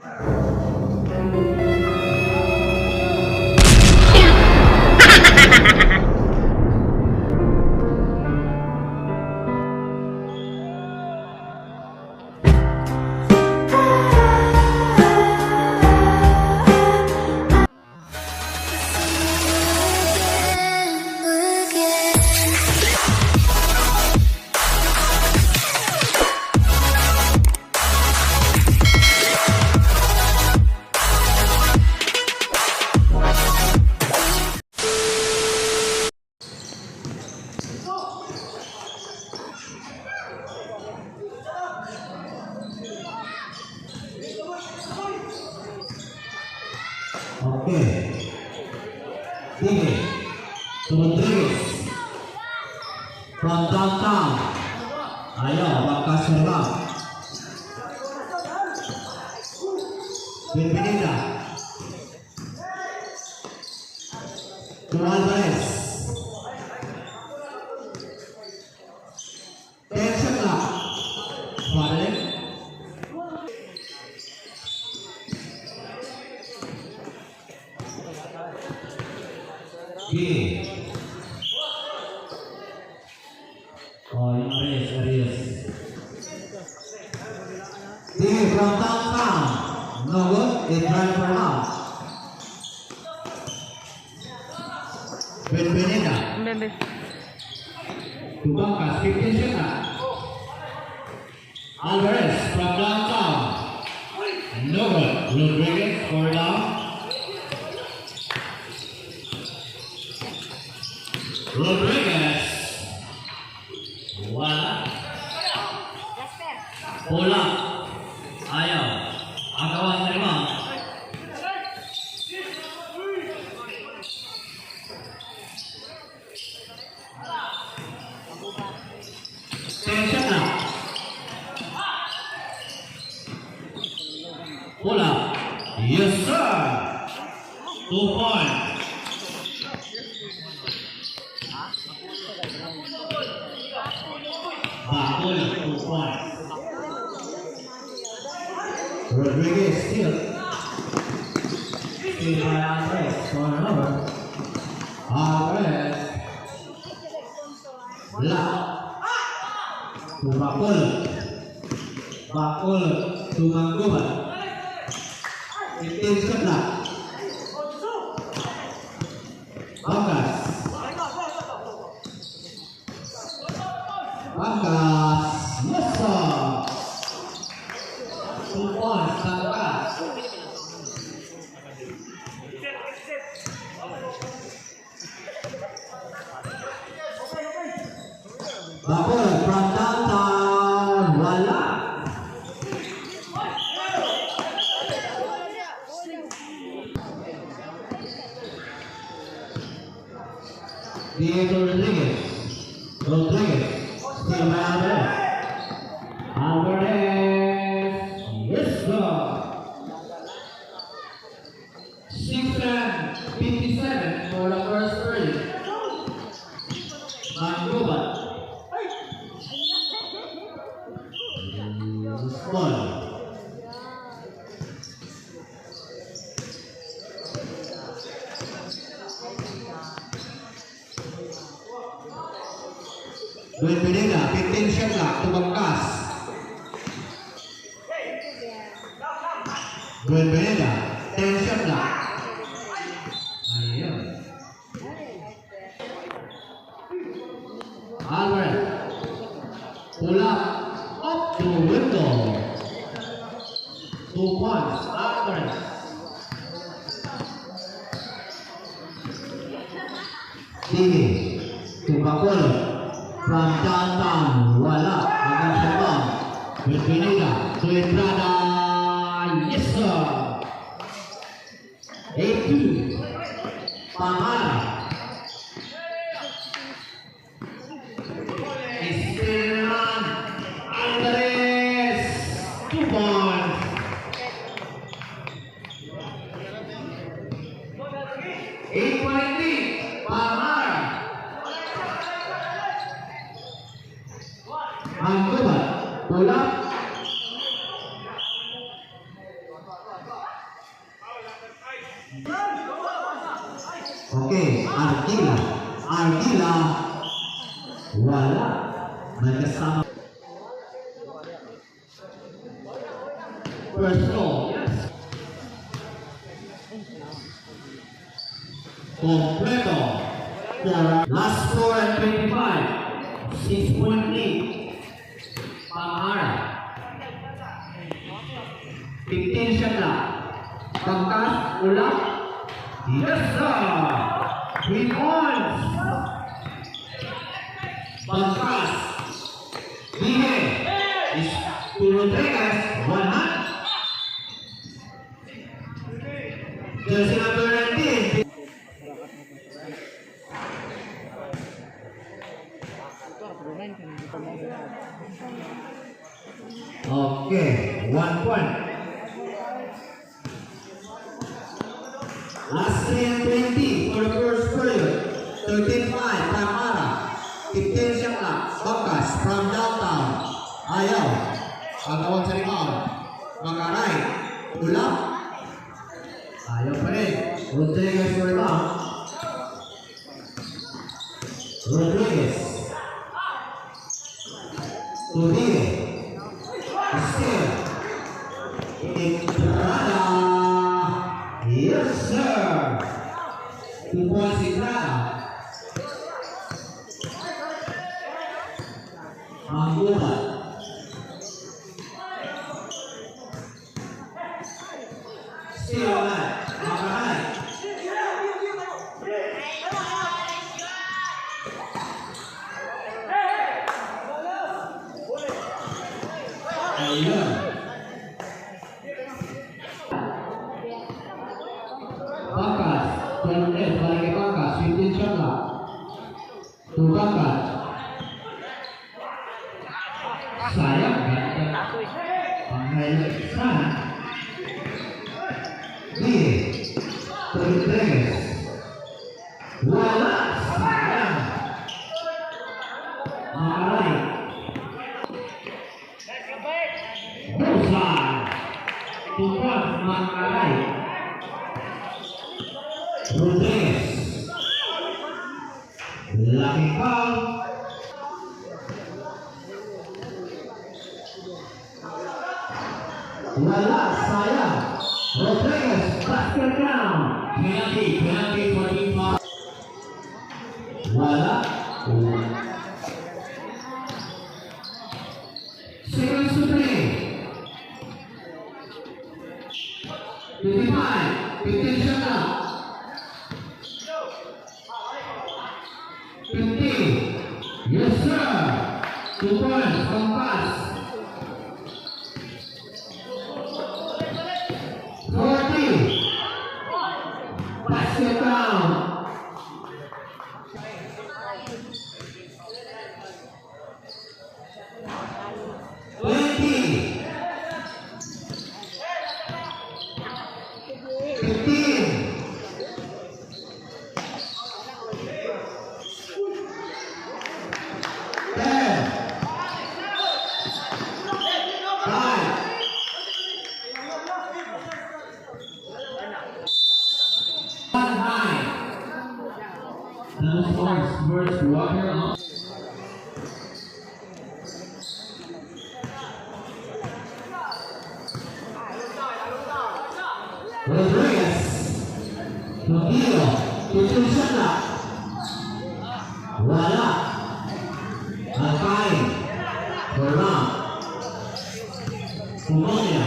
Again. Okay. Sige. To Rodriguez. From downtown. Ayaw, magkasura. Bienvenida. To Alvarez. 10 shot clock. Padre. B. Oh, yung Aries, Aries. D from downtown. No good. It run for out. Bienvenida. Bebe. Tubangkas, 15 shot na. Alvarez from downtown. No good. Rodriguez for down. Rodriguez. Wala. Bola. Ayaw. Agawan sa lima. 10 shot na. Bola. Yes, sir. 2 points. Bakul, 2 points. Rodriguez steal. Steal by Alvarez. Turnover. Alvarez. Block. To Bakul. Bakul to Mangguban. 15 shot clock. Bangkas. Bangkas. Yes, sir. 2 points, Bangkas. Bakul from downtown. Wala. Diego Rodriguez. Rodriguez. Still by Alvarez. Alvarez. Yes, sir. 6:57 for the first period. Mangubat. Ball. Bienvenida, 15 shot clock to Bangkas. Bienvenida, 10 shot clock. Ayun. Alvarez. Pull up. Up to window. 2 points. Alvarez. Sige. To Bakul. From downtown. Wala. Hanggang sa rebound. Bienvenida. To Entrada. Yes, sir. 8-2. Pamara. Esteban Alvarez. 2 points. 8.3. Pamara. Manggubat. Pull up. Okay, Argila. Argila. Wala. May kasama. First throw. Yes. Kompleto. For last 4 and 25. 6.8. Pamara. 15 shot lang. Pangkas, ulap. Yes, sir. 3 points. Pangkas. Bihe. Is to Rodriguez. One hand. Jersey number 19. Okay, 1 point. Last 3 and 20 for the first period. 13-5, Tamara. 15 shot clock. Bangkas from downtown. Ayaw. Agawan sa rebound. Makaray. Ulap. Ayaw pa rin. Rodriguez for rebound. Rodriguez. Turie. Still. Entrada. Yes, sir. 2 points, Entrada. Mangubat. Still on that. Makaray. Ayun. Bakas. 12, balik kay Bakas. 15 shot clock. To Bakas. Sayang, ganda. Pang-highlight sana. B. To Rodriguez. Wala. Sayang. Makaray. Bullseye. 2 points, Makaray. Rodriguez. Lucky foul. Wala, sayang. Rodriguez, basket count. Penalty, penalty for Team Foul. Wala. Seconds to play. 55, 15 shot clock. 50. Yes, sir. 2 points, Compass. 40. Basket count. 20. 15. 10. 5. One high. No scores, first quarter of Rodriguez. Tokyo. 15 shot clock. Wala. Alpine. Bernard. Pumonia.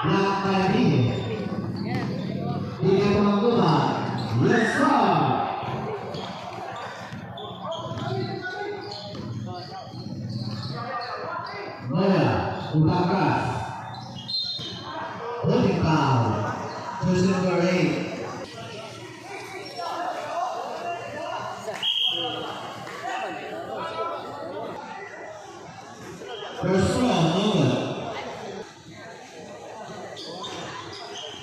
Black Payabige. Hindi ko magkuha. Yes, sir. Noya. Ubakas. Holding foul. Jersey number 8. First throw, no good.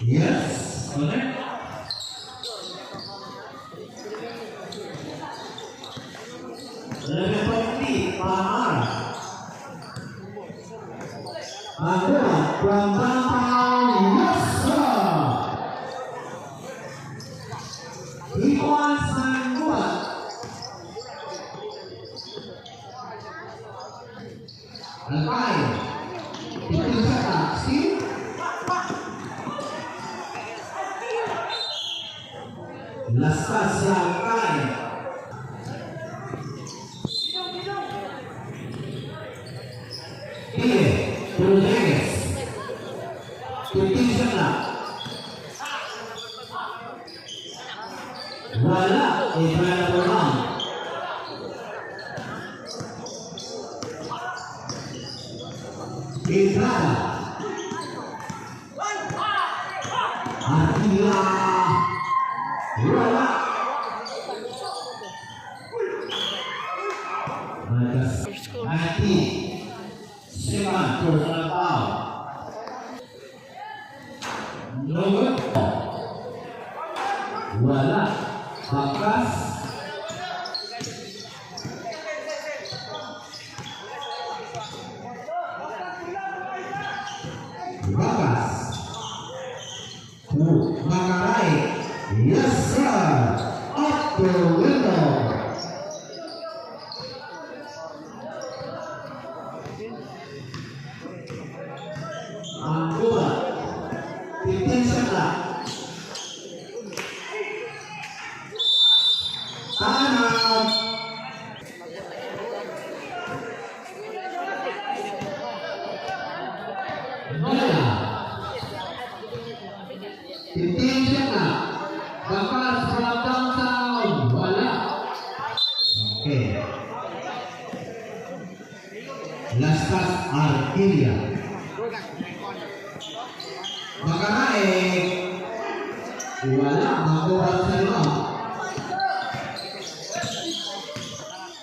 Yes, correct. 11.3, Pamara. Makuha from downtown. Yes, sir! 3 points, Mangubat. Alpay. 15 seconds. See? Lastas sa Alpay. Pie. Rodriguez. 15 seconds. Wala. Ibrahim Roman. Entrada. Artilla. Wala. 19. Second personal foul. No good. Wala. Bakas. Bakas. To Makaray. Yes, sir. Up the window. Angkura. 15 seconds. Time out. Noya. 15 seconds. Bakas from downtown. Wala. Okay. Lastas, Artilia. Makarae. Wala. Makuha sa lima.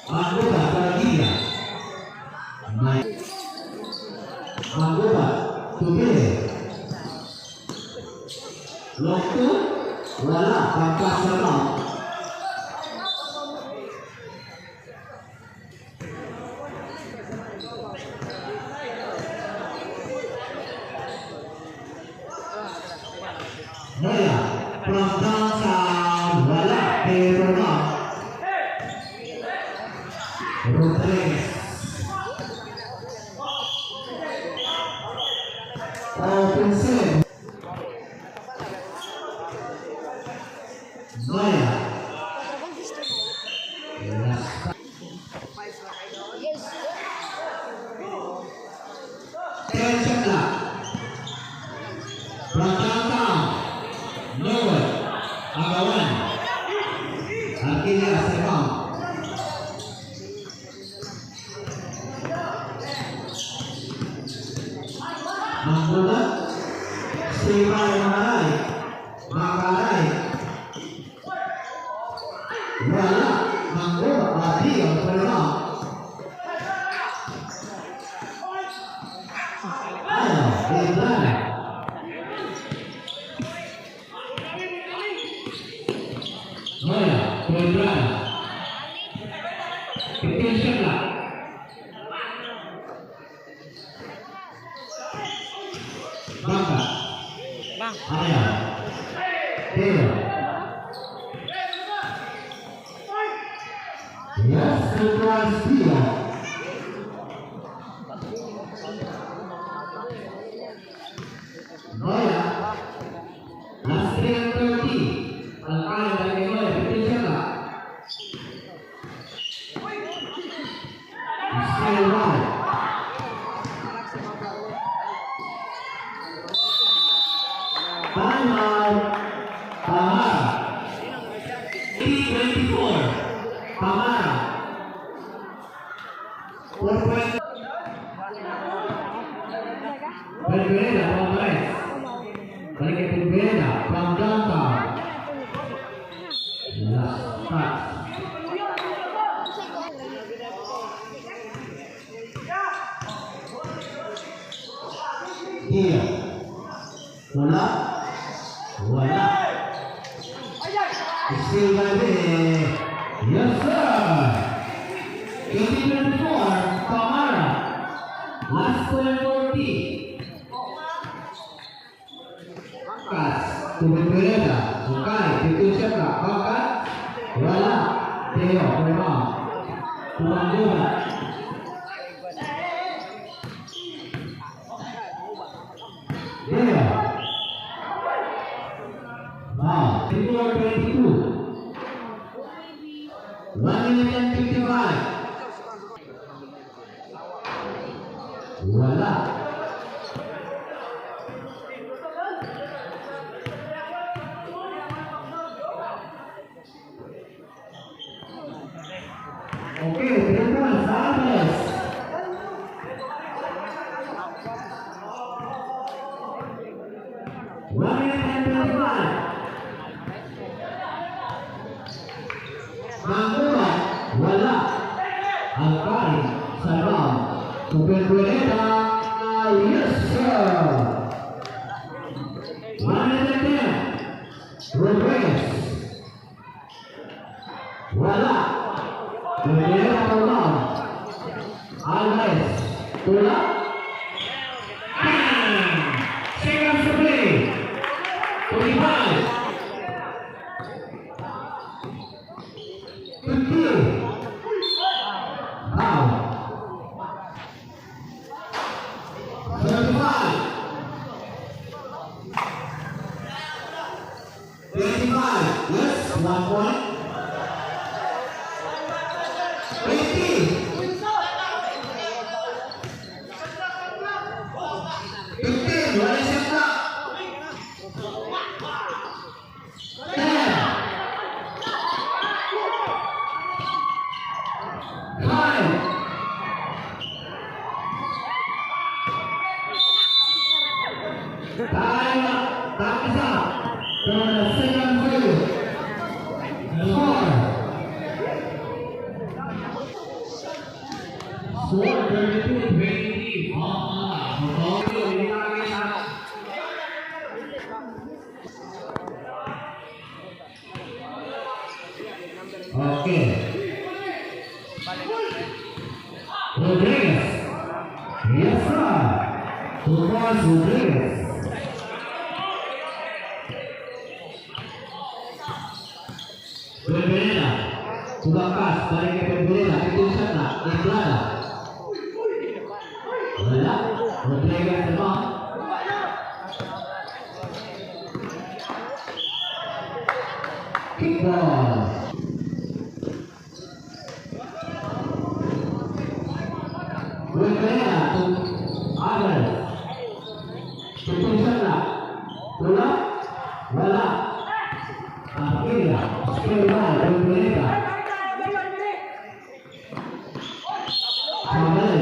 Makuha, Artilia. May Makuha. Tubili. Long two. Wala. Bakas sa lima. Noya. From downtown. Wala. Pero na. Rodriguez. Offensive. Noya. Last. 10 shot clock. From downtown. Norwood. Agawan. Arquilia sa rebound. Manggulat. Sibay Makaray. Makaray. Wala. Manggulat. Adio sa rebound. Ayaw. Ibrahim. Noya. Ibrahim. 15 shot clock. Bangka. Bang. Ayaw. Taylor. Yes, it was Theo. Noya. Last 3 and 30. Ang kaya ng Noya, 15 shot clock. Still right. Time out. Pamara. 3:24. Pamara. 4 point. Benbuena from right. Balik kay Benbuena from downtown. Last touch. Here. Wala. Wala. Still by the. Yes, sir. 2024, Pamara. Last 12:40. To Benduela. Okay, 15 shot clock. Bangkat. Wala. Teo, rebound. To Mangubat. Deo. Wow. 24-22. 1 minute and 55. Wala. Okay, 3 points. Alvarez. 1 minute and 25. Mangubat. Wala. Alcari. Sa rebound. To Benduela. Yes, sir. 1 minute and 10. Rodriguez. Wala. Benduela for rebound. Alvarez. Tula. Bang! Seconds to play. 25. 50. Foul. 35. 25. Yes, 1 point. 20. 15. Wala siya clock. 10. 5. Time, time is up. For the second period. Score. Score 32-23. Okay. Okay. Rodriguez. Yes, sir. 2 points, Rodriguez. Benveneda. Tubakas. Balik kay Benveneda. 15 shot na. Entrada. Wala. Rodriguez naman. Kickball. Benveneda to Alvarez. 15 shot na. Wala. Wala. Aprilia. Spray by Benveneda. Travel.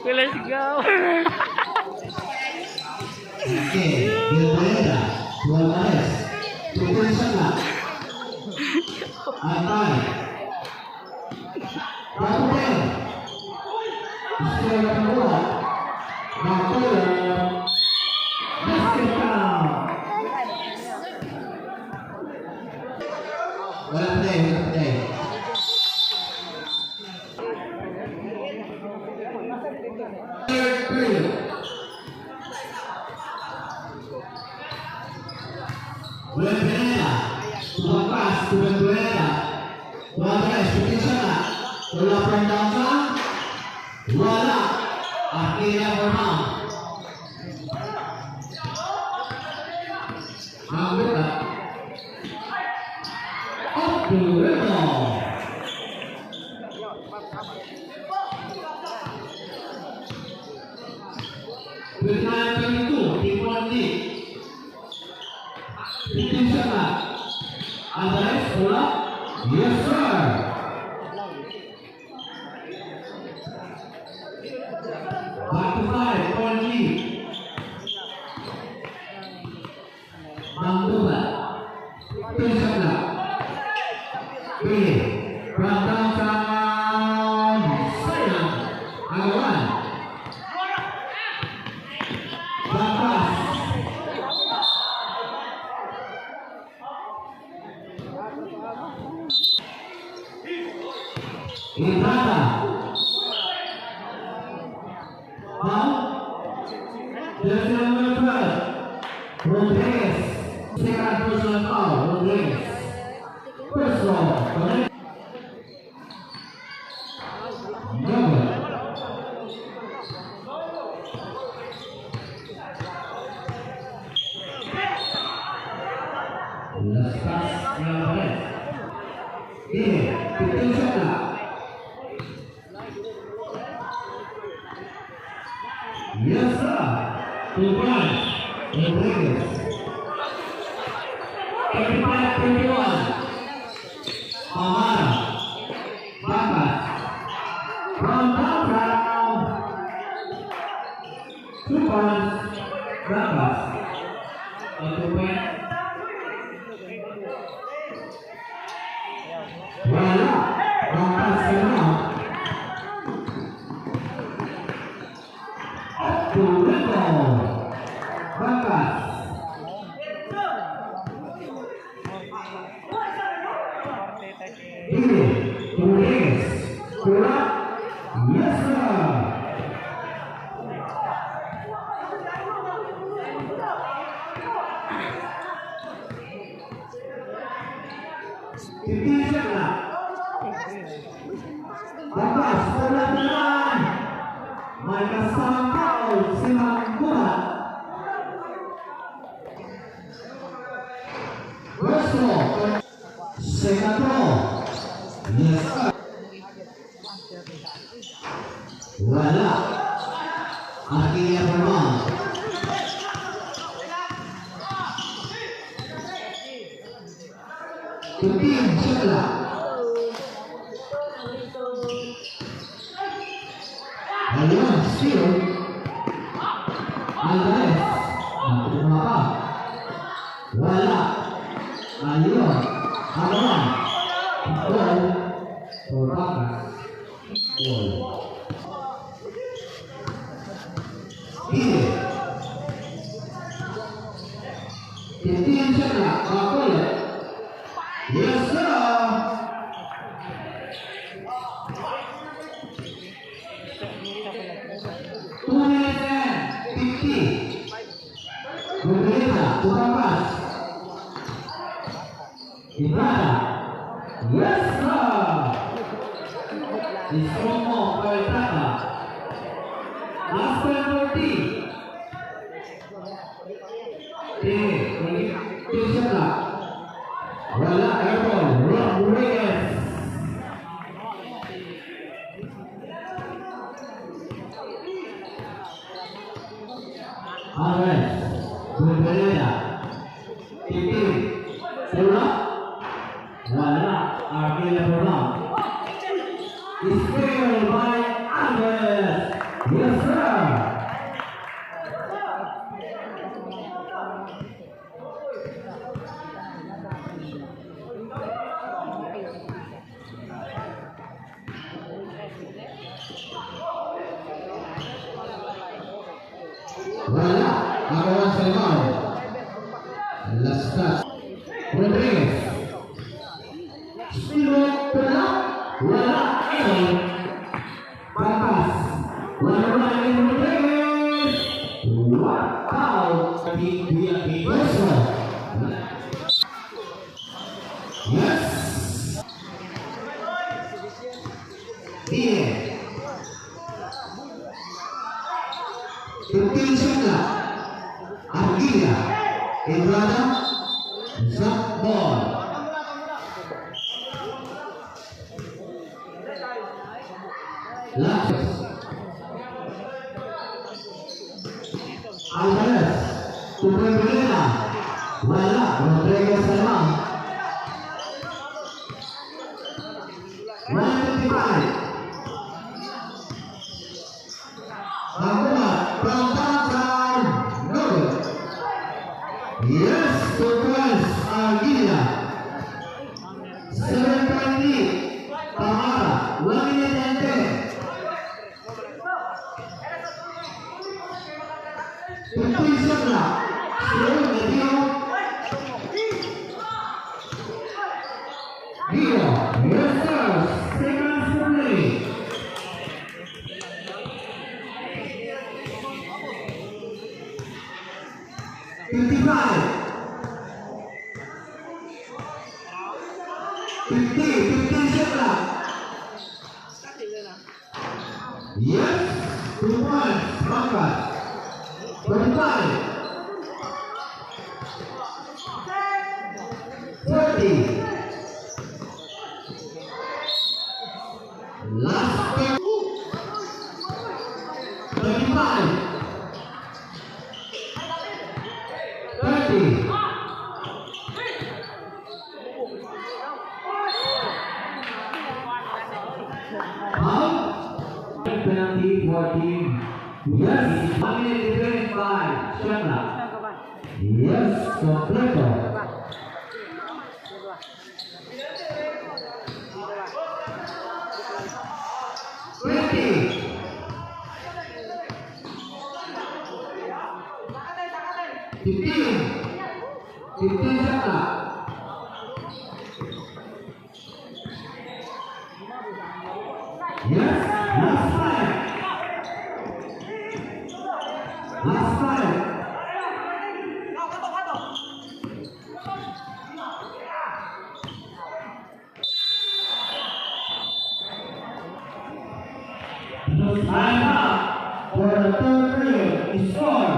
Let's go. Okay, Benveneda to Alvarez. 15 shot na. Antay. 5-10. Score na bola. Nakula. Basket count. Wala play, wala play. Third period. Buenveneda. Tumakas to Benveneda. Alvarez, 15 shot na. Wala from downtown. Wala. Akira for round. Mangubat. Up to rebound. 29-22, team 1 lead. 15 shot na. Alvarez, wala. Yes, sir. Back to 5-point lead. Mangubat. 10 shot na. Billy. From downtown. Sayang. Agawan. Back pass. Entrada. Foul. Jersey number 12, Rodriguez. Second personal foul, Rodriguez. First throw, connect. No good. Last pass, Alvarez. Dile, 15 shot clock. Yes, sir. 2 points. Rodriguez. 35-21. Amara. Bakas. From downtown. 2 points. Bakas. O 2 point. Wala. Bakas na. Up to Rico. Bakas. Dile. Rodriguez. Pull up. Yes, sir. 15 shot clock. Bakas. Pull up naman. May kasamang foul si Mangkuha. First throw. Second throw. Yes, sir. Wala. Arquilla for one. 15 shot clock. Ayun, steal. Alvarez. Nakuha pa. Wala. Ayun. Agawan. Ball for Bakas. Ball. Pide. 15 shot clock. Bakulit. Yes, sir. 2 minutes and 50. Rodriguez, tumapas. Ibrada. Yes, sir. Istromo for Ibrada. Last 10:40. Okay, 15 shot clock. Wala, airball. Rodriguez. Alvarez. Buenvenida. 15. Pull up. Wala. Arquilla for round. Steal by Alvarez. Yes, sir. Wala. Agawan sa rebound. Lastas. Rodriguez. Steal, pull up. Wala. Anyway. Bakas. Wala wala in Rodriguez. What foul? First one. Yes. Bien. 15 shot clock. Arguilla. Entrada. Jump ball. Last. Alvarez. To Buenvenida. Wala. Rodriguez naman. 155. Maguma from downtown. No good. Yes, 2 points. Arguilla. 7.3. Pamara. 1 minute and 10. 15 shot clock. Slow, Medino. Gio. Yes, sir. Second split. 55. 50, 15 shot clock. Yes, 2 points, Bangkas. 25. 40. Last 35. 30. Foul. Penalty for team. Yes, 1 minute 25. Shot clock. Yes, kompleto. 20. 15. 15 shot clock. Yes, last 5. Last 5. Time up for the third period. Score.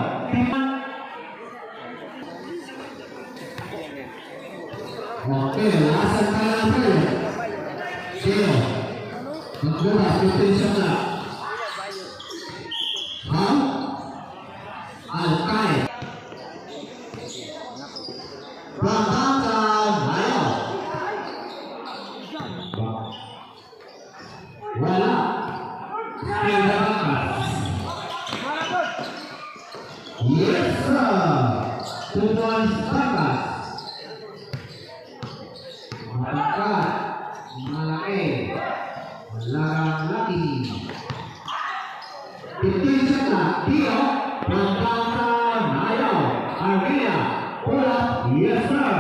Okay, last and final period. 0. Magbuka, 15 shot clock. Ha? Alkay. From downtown, ayaw. Wala. Still the Bangkas. Yes, sir. 2 points, Bangkas. Matangkad. Malaki. Larang laki. 15 shot clock. Dio. From downtown. Ayaw. Armenia. Pull up. Yes, sir.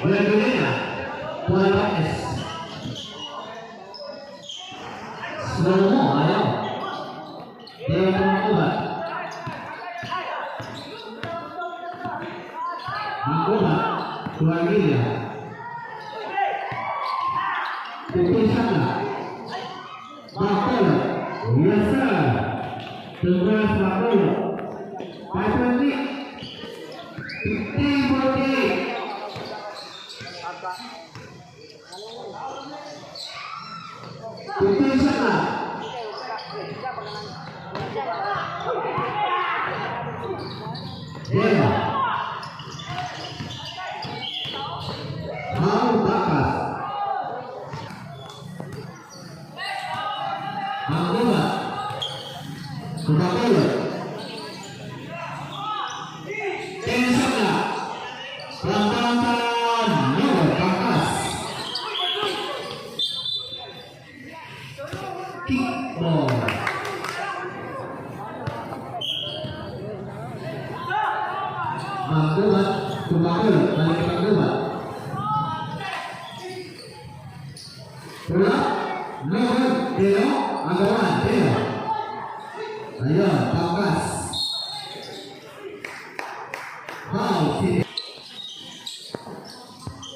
Buena. Pull up S. Slow mo. Ayaw. Dio tumakubat. Makuha. To Armenia. 15 shot clock. Bacolod. Yes, sir. 2 points, Bacolod. 5-point lead. 15-48. 15 shot clock. Deva. Mau Bakas. Mangguba. Kubakulot. 10 shot clock. From downtown, no, Bakas. Kickball. Manggubat, Kubakulot, balik Manggubat. Pull up, no good, Deo, agawan, Deo. Ayun, Bakas. Foul, si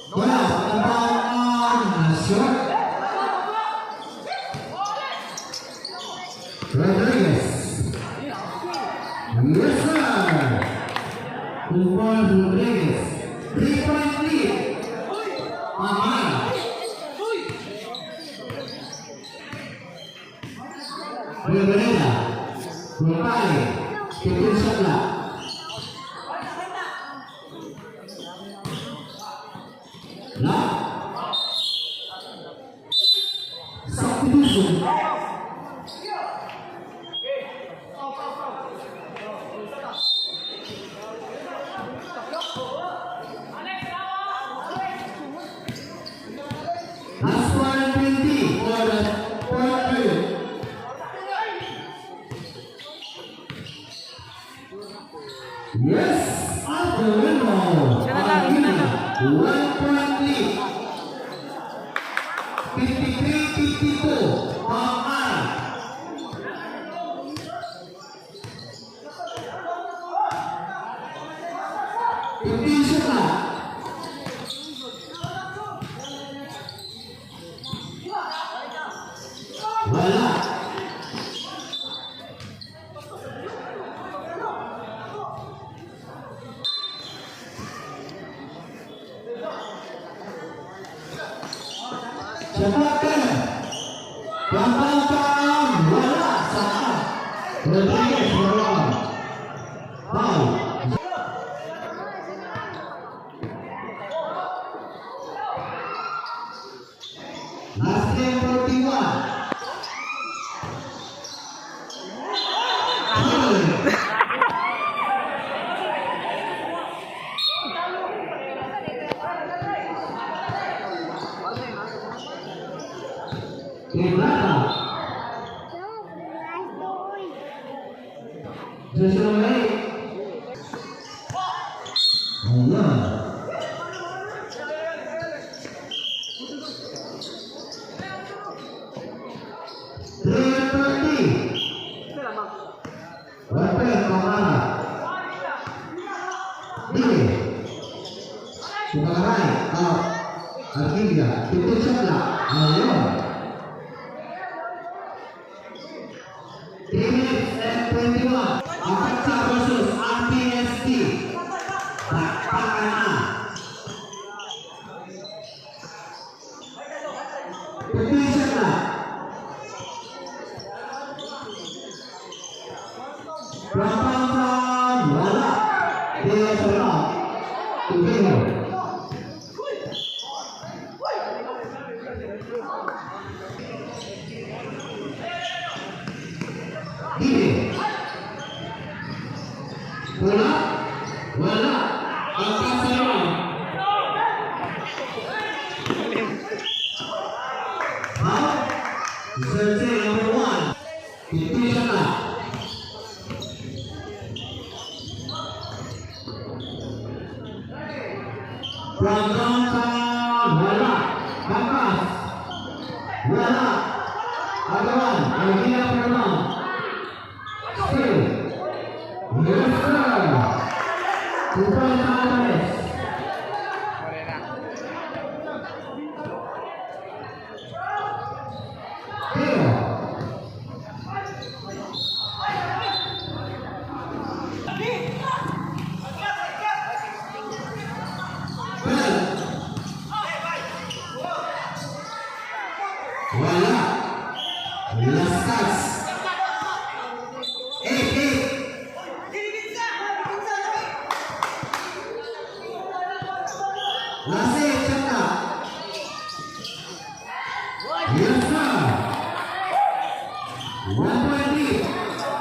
Wala, ang foul on short. Rodriguez. Yes, sir. 2 points, Rodriguez. 3-point lead. Amara. Riverina. Rupay. 15 shot clock. La. Substitution. Last 1:20 for the fourth period. Yes, at the window. Siya na lang, siya na lang. 1 point lead. 53. 30-52. Pamara. 15 shot na. Wala. Shot clock 10. From downtown, wala. Saan? Rodriguez, wala. Foul. Last 10:41. Foul. Quebrada. Jersey number 8. Ayan. 3:30. 1 point, Pamara. Dili. Sumakaray. Out. Argilia. 15 shot clock. Ayun. 3 minutes and 21. Apansa versus RPST. Bakbakan na. 15 shot clock. From downtown, wala. Deo sa rock. Tubino. Dili. Wala. Wala. Ang kasama. Foul. Jersey number 1. 15 shot clock. From downtown, wala. Bakas. Wala. Agawan. Argila for round. Still. Yes, sir. 2 points Alvarez. Morena. Teo. 12. Wala. Lastas. 8-8. Last 8, shot clock. Yes, sir. 1 point lead.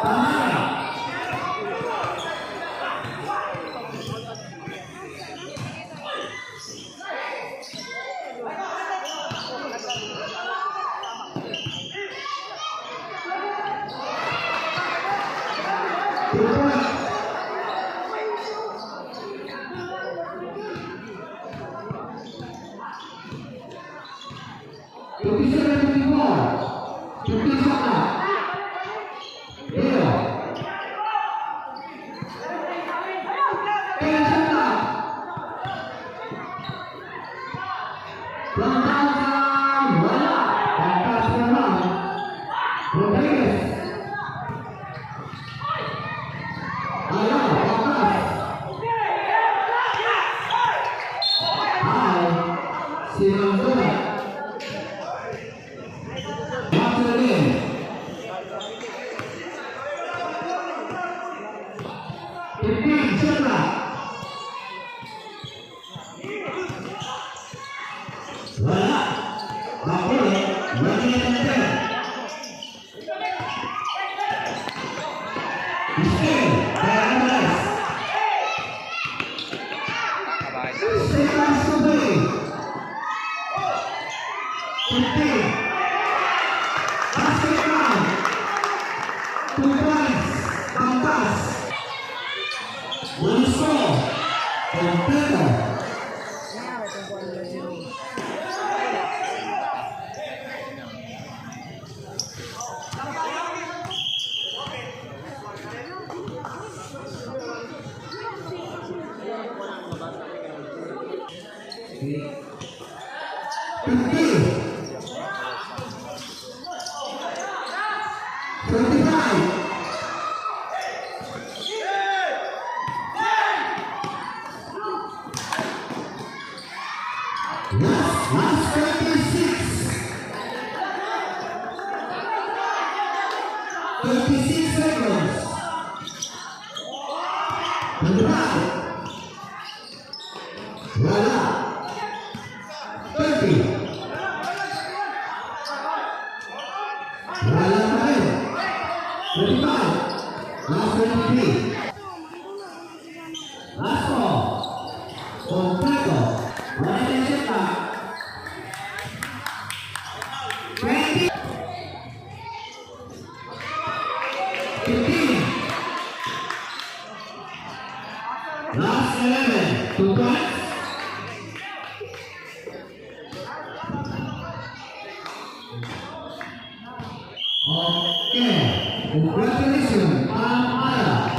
Tamara. 2 points. 57-54. 50 shot clock. Leo. 10 shot clock. From downtown, wala. Bakas na naman. Rodriguez. Ayaw, bakas. Foul. Si Rondona. Back to the game. 15 shot clock. Wala. Bakuli. 1 minute and 10. Steal by Alvarez. Kakabay. Seconds to play. 15. Basket round. 2 points. Pangkas. Wilson. Kompleto. Nangyari itong kuwan na zero. 25. Last 26. 26 seconds. 25. Wala. 30. Wala pa rin. 25. Last 23. Last ball. Kompleto. One attention lang. 20. 15. Last 11. 2 points. Okay. Congratulations, Amara.